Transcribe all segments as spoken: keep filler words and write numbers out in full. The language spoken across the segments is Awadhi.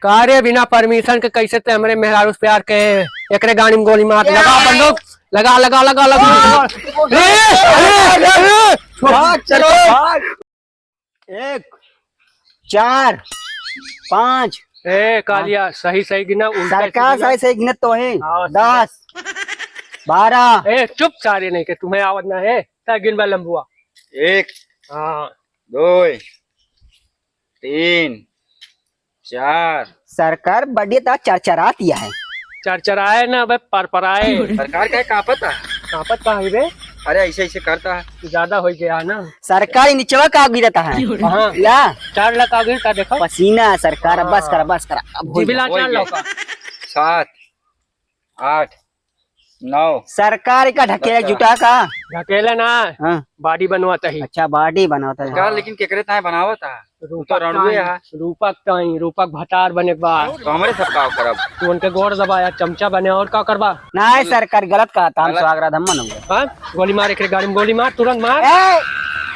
का रे, बिना permission के कैसे ते हमरे मेहरारू से प्यार के? एकरे गाड़ी में गोली मार, लगा बंदूक, लगा, लगा, लगा, लगा। ए, ए, ए, ए, चलो, भाग। एक, चार, पाँच। ए, कालिया, सही, सही गिना, उल्टा सरकार सीधा। सही, सही गिनत तो है। हाँ, दस, बारह। ए, चुप सारे नहीं के, तुम्हें आवत ना है। ता गिन बा लंबुआ। एक, हाँ। दो, तीन, चार। सरकार बड़ी ता चरचरात या है। चरचराए ना बे, परपराए। सरकार का कांपत है? कांपत का है बे? अरे ऐसे ऐसे करता है। ज्यादा हो गया है ना। सरकार ही निचवा का गिरता है। हाँ। या? चार लाख आ गई का देखो। पसीना सरकार, हाँ। बस करा, बस करा। अब हो जिबिला गया। चार लाख का। सात, आठ, नौ। सरकार का ढकेला बता। जुटा का? ढकेला ना, हाँ। Body बनवाता ही। अच्छा, body बनवाता है। सरकार लेकिन केकरे ताए बनावत है? रूपक तो रणुए ताई, है। रूपक ताई, रूपक भतार बने के बा। तो हमरे सब का करब? तू उनके गोड़ दबाया, चमचा बने और का करबा? नहीं सरकार, गलत कहा था, हम गलत। सुहाग रात हम मनोगे। हाँ? गोली मार, एकरे गाड़ी में गोली मार, तुरंत मार। ए,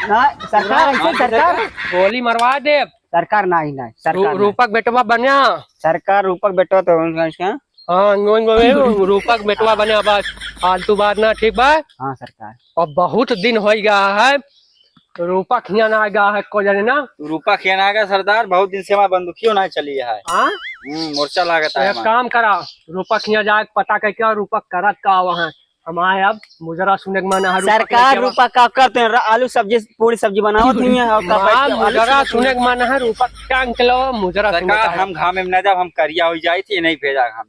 ना, सरकार, ऐसे सरकार। गोली मरवा दे। सरकार नहीं, नहीं, सरकार रू-, नहीं। रूपक बेटवा बना। सरकार रूपक बेटवा तो उनका इसका हाँ, नो, नो, नो, रूपक बेटवा बने बस, फालतू बात ना, ठीक बा? हाँ, सरकार। अब बहुत दिन हो गया है, रूपक हियाँ ना गया है, को जाने ना। रूपक हियाँ ना गया, सरदार, बहुत दिन से हमार बंदूकियो ना चली है। हाँ? हम्म, मोर्चा लागत है एक हमार। काम करा, रूपक हियाँ जाके पता करके और रूपक करत का वहाँ। हमारे अब मुजरा सुने के मन है, रूपक सरकार, लेके आवा। रूपक का करते हैं? र-, आलू सब्जी, पूरी सब्जी बनावत हुई है और का हाँ, बैठ के आलू मुजरा सब्जी सुने के मन है, रूपक टांग के लो, मुजरा सुने सरकार, का है। हम घाम में न जाब, हम करिया हो जाई थी, नहीं भेजा हम।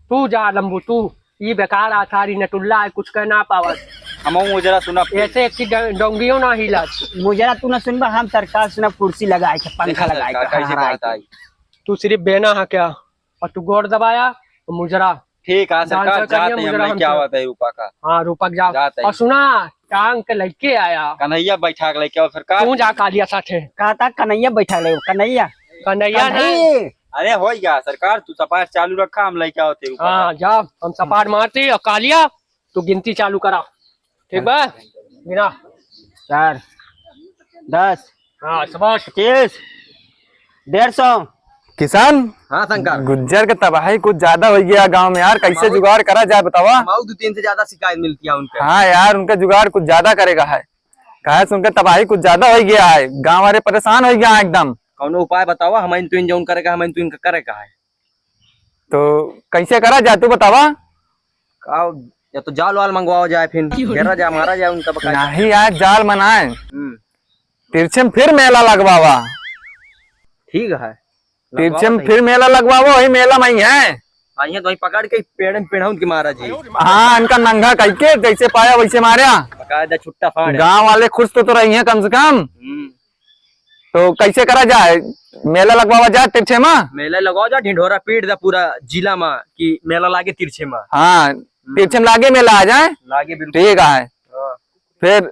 तू जा लंबू, तू ई बेकार आचारी नटुल्ला है, कुछ कह ना पावत। हमहू मुजरा सुनब। ऐसे एक चीज डं-, डोंगियो ना हिलत। मुजरा तू ना सुनबा, हम सरकार सुनब, कुर्सी लगाए के, पंखा देखा लगाए सरकार के, कैसे हहराए कहता के। है। तू सिर्फ बेना है क्या? और तू गोड़ दबाया, मुजरा। ठीक है दान सरकार, कर जात करिए, है, हम मुजरा लेके हमसे। आवत है रूपा का। हाँ, रूपक जाओ। जात है। और सुना, टांग के लेके आया। कन्हैया बैठा के लेके आओ सरकार। तू जा कालिया साथे। कहा था कन्हैया बैठा ले, कन्हैया। कन्हैया कन्हैया। नहीं। अरे हो गया सरकार, तू सपाट चालू रखा, हम लेके आओ थे ऊपर। हाँ, जा, हम सपाट मारते और कालिया, तू गिनती चालू करा, ठीक बा? गिना। चार, दस, हाँ, शाबाश। पच्चीस, डेढ़ सौ। किसान, हाँ शंकर। गुज्जर के तबाही कुछ ज्यादा हो गया गांव में यार, कैसे हमाऊ जुगाड़ करा जाए बतावा? हमाऊ दो तीन से ज्यादा शिकायत मिलती है उनके। हाँ यार, उनका जुगाड़ कुछ ज्यादा करेगा है, काहे से उनके तबाही कुछ ज्यादा हो गया है, गांव वाले परेशान हो गया है एकदम। कौनो उपाय बतावा, हम इन तुइन जौन करेगा, हम इन तुइन का करे का है। तो कैसे करा जाए तू बतावा? का, या तो जाल वाल मंगवाओ जाए, फिर घेरा जाए, मारा जाए उनका बकायदा। नहीं यार, जाल मनाए। हम्म। तिरछे में फिर मेला लगवावा। ठीक है। तिरछे में लगवाओ फिर मेला लगवावा, वही मेला में ही है। हाँ, ये तो वही पकड़ के पेड़ में पेड़ उनके मारा जी। हाँ, इनका नंगा कह के जैसे पाया वैसे मारा। बकायदा छुट्टा फाड़। गांव वाले खुश तो, तो रही हैं कम से कम। हम्म। तो कैसे करा जाए, मेला लगवावा जाए तिरछे मा? मेला लगवाओ जाए, ढिंढोरा पीट दा पूरा जिला मा कि मेला लागे तिरछे मा। हाँ, हम्म। तिरछे मा लागे मेला आ जाए। लागे बिल्कुल। ठीक है। हाँ। फिर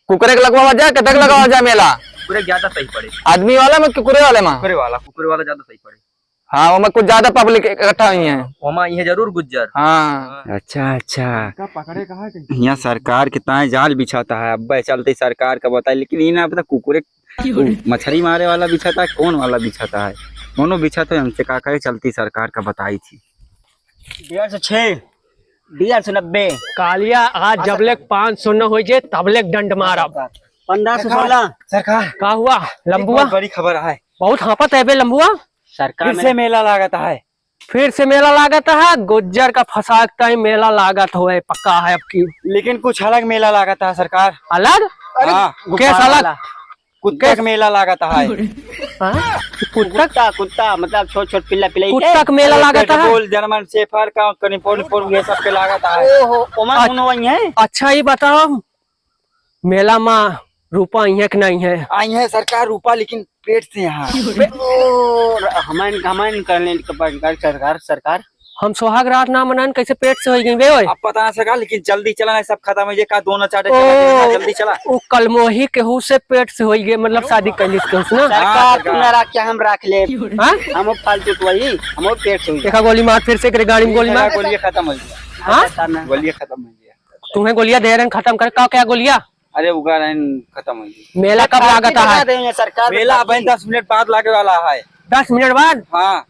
कुकरे के लगवावा जाए, कतक लगवावा जाए मेला? कुकरे ज्यादा सही पड़े। आदमी वाला मा, कुकरे वाले मा? कुकरे वाला, कुकरे वाला ज्यादा सही पड़े। हाँ, ओमा कुछ ज्यादा public इकट्ठा हुई है। ओमा ये जरूर गुज्जर। हाँ। हाँ। अच्छा, अच्छा। इनका पकड़े कहाँ है, कैसे? यहाँ सरकार के ताए जाल बिछाता है, अब चलते सरकार का बताए, लेकिन ये ना पता कुकुरे क्यों रे? मछली मारे वाला बिछाता है, कौन वाला बिछाता है, कौनो बिछाता है, हमसे का कहे, चलती सरकार का बताई थी। डेढ़ सौ छः, डेढ़ सौ नब्बे। कालिया, आज हाँ, जब सरकार। लेक पाँच सौ न हो जे, तब लेक डंड मारब। पंद्रह सौ सोलह। सरकार, का हुआ, एक लंबुआ? बहुत बड़ी खबर है। बहुत हाँपत है बे लंबुआ। सरकार फिर से मेला लागत है। फिर से मेला लागत है, गुज्जर का फसाक ताई मेला लागत होए, पक्का है अब की। लेकिन कुछ अलग मेला लागत है सरकार। अलग? अरे, हाँ। गुफा कैसा अलग? वाला। कुत्ता के मेला लागत है। हाँ? कुत्ता? कुत्ता, कुत्ता, मतलब छोट छोट पिल्ला पिल्लाई के। कुत्ता के मेला अरे, लागत है? Pitbull, German Shepherd का, कनी पोन पोन ये सब के लागत है। ओहो, ओमा अच्छा। दोनों वही है। अच्छा, ये बताओ, मेला मा रूपा आई है कि नहीं है? आई है सरकार रूपा, लेकिन पेट से यहाँ। बे, ओ, र-, हमन, हमन कर लें, कर, कर, सरकार, सरकार। हम सुहाग रात ना मनान, कैसे पेट से हो गई बे ओए? अब पता ना सरकार, लेकिन जल्दी चला, सब खत्म हो जाए, का दोनों चाटे ओ, चला, जल्दी चला। ओ कलमोही केहू से पेट से हो गए, मतलब शादी कर ली केहू से ना? सरकार, हाँ, तू ना रख, क्या हम रख ले? हाँ? हम फालतू तो वही, हम पेट से हो गए। देखा गोली मार, फिर से एकरे गाड़ी में गोली मार। गोली खत्म हो गया। हाँ? गोली खत्म हो गया। तुम्हें गोलियां दे रहे हैं, खत्म कर। का क्या गोलियां? अरे उगा रहे हैं, खत्म हो गई। मेला कब लागत है? देंगे सरकार। मेला अब दस मिनट बाद लागे वाला है। दस मिनट बाद? हाँ।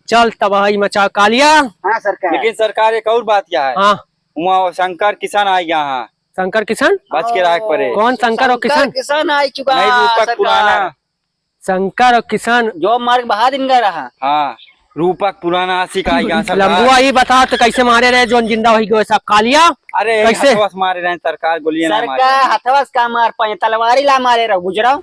चल, तबाही मचा कालिया। हाँ सरकार। लेकिन सरकार, एक और बात क्या है? हाँ। वहाँ शंकर किशन आ गया है। शंकर किशन? बच के रहे पड़े। कौन शंकर और शंकर किशन? किशन आ चुका नहीं, रूपक सरकार। पुराना। शंकर और किशन। जो मार्ग बहा दिन का रहा। हाँ, रूपक पुराना आशिक आ गया सरकार। लंबुआ, ई बताओ तो कैसे मारे रहे, जोन जिंदा होई गयो सब कालिया? अरे, कैसे? हथवा से मारे रहे सरकार, गोलियां ना मारे। सरकार, हथवा से का मार पाए, तलवारी ला मारे रहो, बुझ रहो?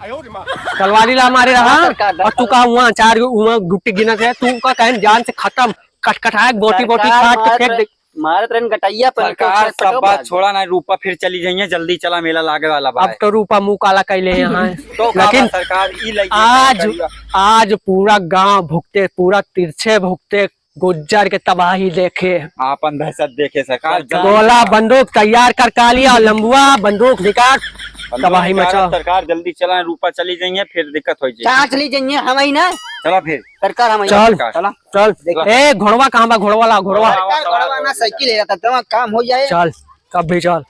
तलवारी ला मारे रहा? हाँ, सरकार, और तू का हुआ चार गो हुआ गुट्टी गिनत है, तू का कहन जान से खत्म, कटकटाए, बोटी बोटी सरकार, काट के मारत फेंक दे। रहे, मारत रहन गटैया पर, सरकार, सब बात छोड़ा ना, रूपा फिर चली जाइए, जल्दी चला, मेला लागे वाला बा। अब तो रूपा मुंह काला कैले यहाँ है। तो का लेकिन बा सरकार, ई लइके आज, का करिया? आज पूरा गांव भुगते, पूरा तिरछे भुगते, गुज्जर के तबाही देखे। आपन दहशत देखे सरकार, सरकार। जल्दी गोला चला। बंदूक तैयार कर कालिया और लंबुआ बंदूक निकाल, बंदूक तबाही निकाल मचाओ। सरकार, जल्दी चला, रूपा चली जाइए, फिर दिक्कत हो जाए। कहाँ चली जाइए, हम ही ना। चला फिर। सरकार, हम ही चल। सरकार। चला। चल। देख। ए, घोड़वा कहाँ बा? घोड़वा ला, घोड़वा। घोड़वा, सरकार, घोड़वा ना, साइकिल है, तब तक काम हो जाए। चल, कब भी चल।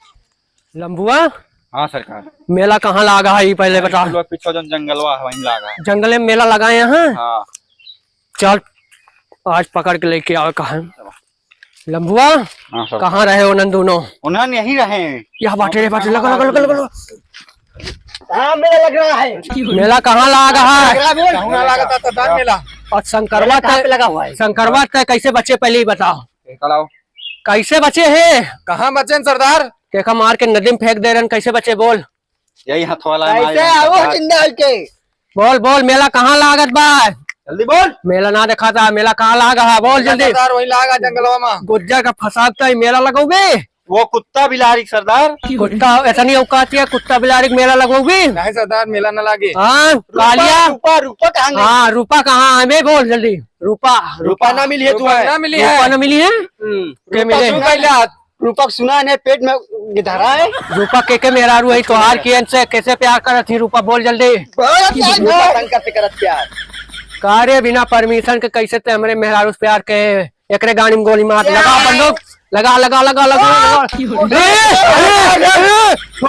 लंबुआ। हाँ सरकार। मेला कहाँ लागा है, ई पहले बता। लोग पीछे जौन जंगलवा है, वहीं लागा है। जंगले में मेला लगा है यहाँ? हाँ। चल, आज पकड़ के लेके आवे कहाँ। लंबुआ, हाँ सर। कहाँ रहे उन्हन दोनों? उन्हन यहीं रहे। यह बाटे रे, बाटे, लगा, लगा, लगा, लगा। हाँ, मेला लग रहा है। मेला कहाँ लागा है? लग रहा है, बोल। कहाँ लागा था, सरदार मेला? और शंकरवा मेला कहाँ तय, पे लगा हुआ है? शंकरवा तय कैसे बचे, पहले ही बताओ। कैसे बचे है? कहाँ बचे हैं, सरदार? देखा, मार के नदी में फेंक दे रहन, कैसे बचे, बोल। यही हथवा ला है, कैसे मार आओ सरकार। जिंदा होके? बोल, बोल, मेला कहाँ लागत बा? जल्दी बोल। मेला ना देखा था, मेला कहाँ लागा है? बोल मेला जल्दी। सरदार वही लागा जंगलवा में। गुज्जर का फंसा के मेला लगोगे? वो कुत्ता बिलारी सरदार। कुत्ता, इतनी औकात है, कुत्ता बिलारी के मेला लगोगे? नहीं सरदार, मेला ना लागे। हाँ, रूपा, कालिया। रूपा, रूपा कहाँ गई? हाँ, रूपा कहाँ है? बे बोल जल्दी। रूपा, रूपा ना मिली है, तू रूपा है। ना मिली है। रूपा ना मिली है? हम्म। के रूपा मिले? क्यों कैले हाथ? रूपक सुना ने पेट में धरा है। रूपक के, के मेहरारू है तोहार, के इनसे कैसे प्यार करत ही? रूपक बोल जल्दी। बहुत प्यार रूपक है। शंकर से करत प्यार। का रे, बिना permission के कैसे ते हमरे मेहरारू से प्यार के? एकरे गाड़ी में गोली मार। लगा बंदूक, लगा, लगा, लगा, लगा, लगा। ए, ए, ए,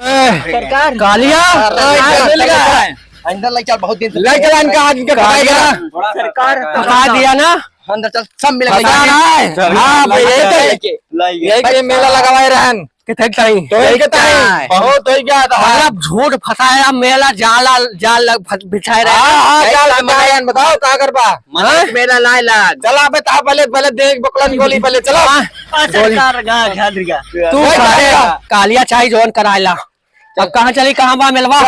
ए, सरकार। कालिया। सरकार, अंदर ले चल, बहुत दिन से ले चल इनका, आज इनका कालिया। सरकार। फंसा दिया ना। अंदर चल, सब मिला फंसा रहा है। चल, हाँ, भाई, यही तो, यही के मेला लगावाए रहन। किथे ताई? तो यही के ताई। बहुत हो गया था। मतलब झूठ फंसाया, मेला जाला, जाल लग, फस-, बिछाए रहे। हाँ, हाँ, जाल बिछाए रहन, बताओ, का करबा? हाँ? मेला लाए लाग। चला बे, ता पहले, पहले देख बकलन गोली पहले, चला। हाँ, गोली। सरकार, गा, झाड़ दिया। तू कालिया चाही जौन करायला। अब कहाँ चली, कहाँ बा मेलवा?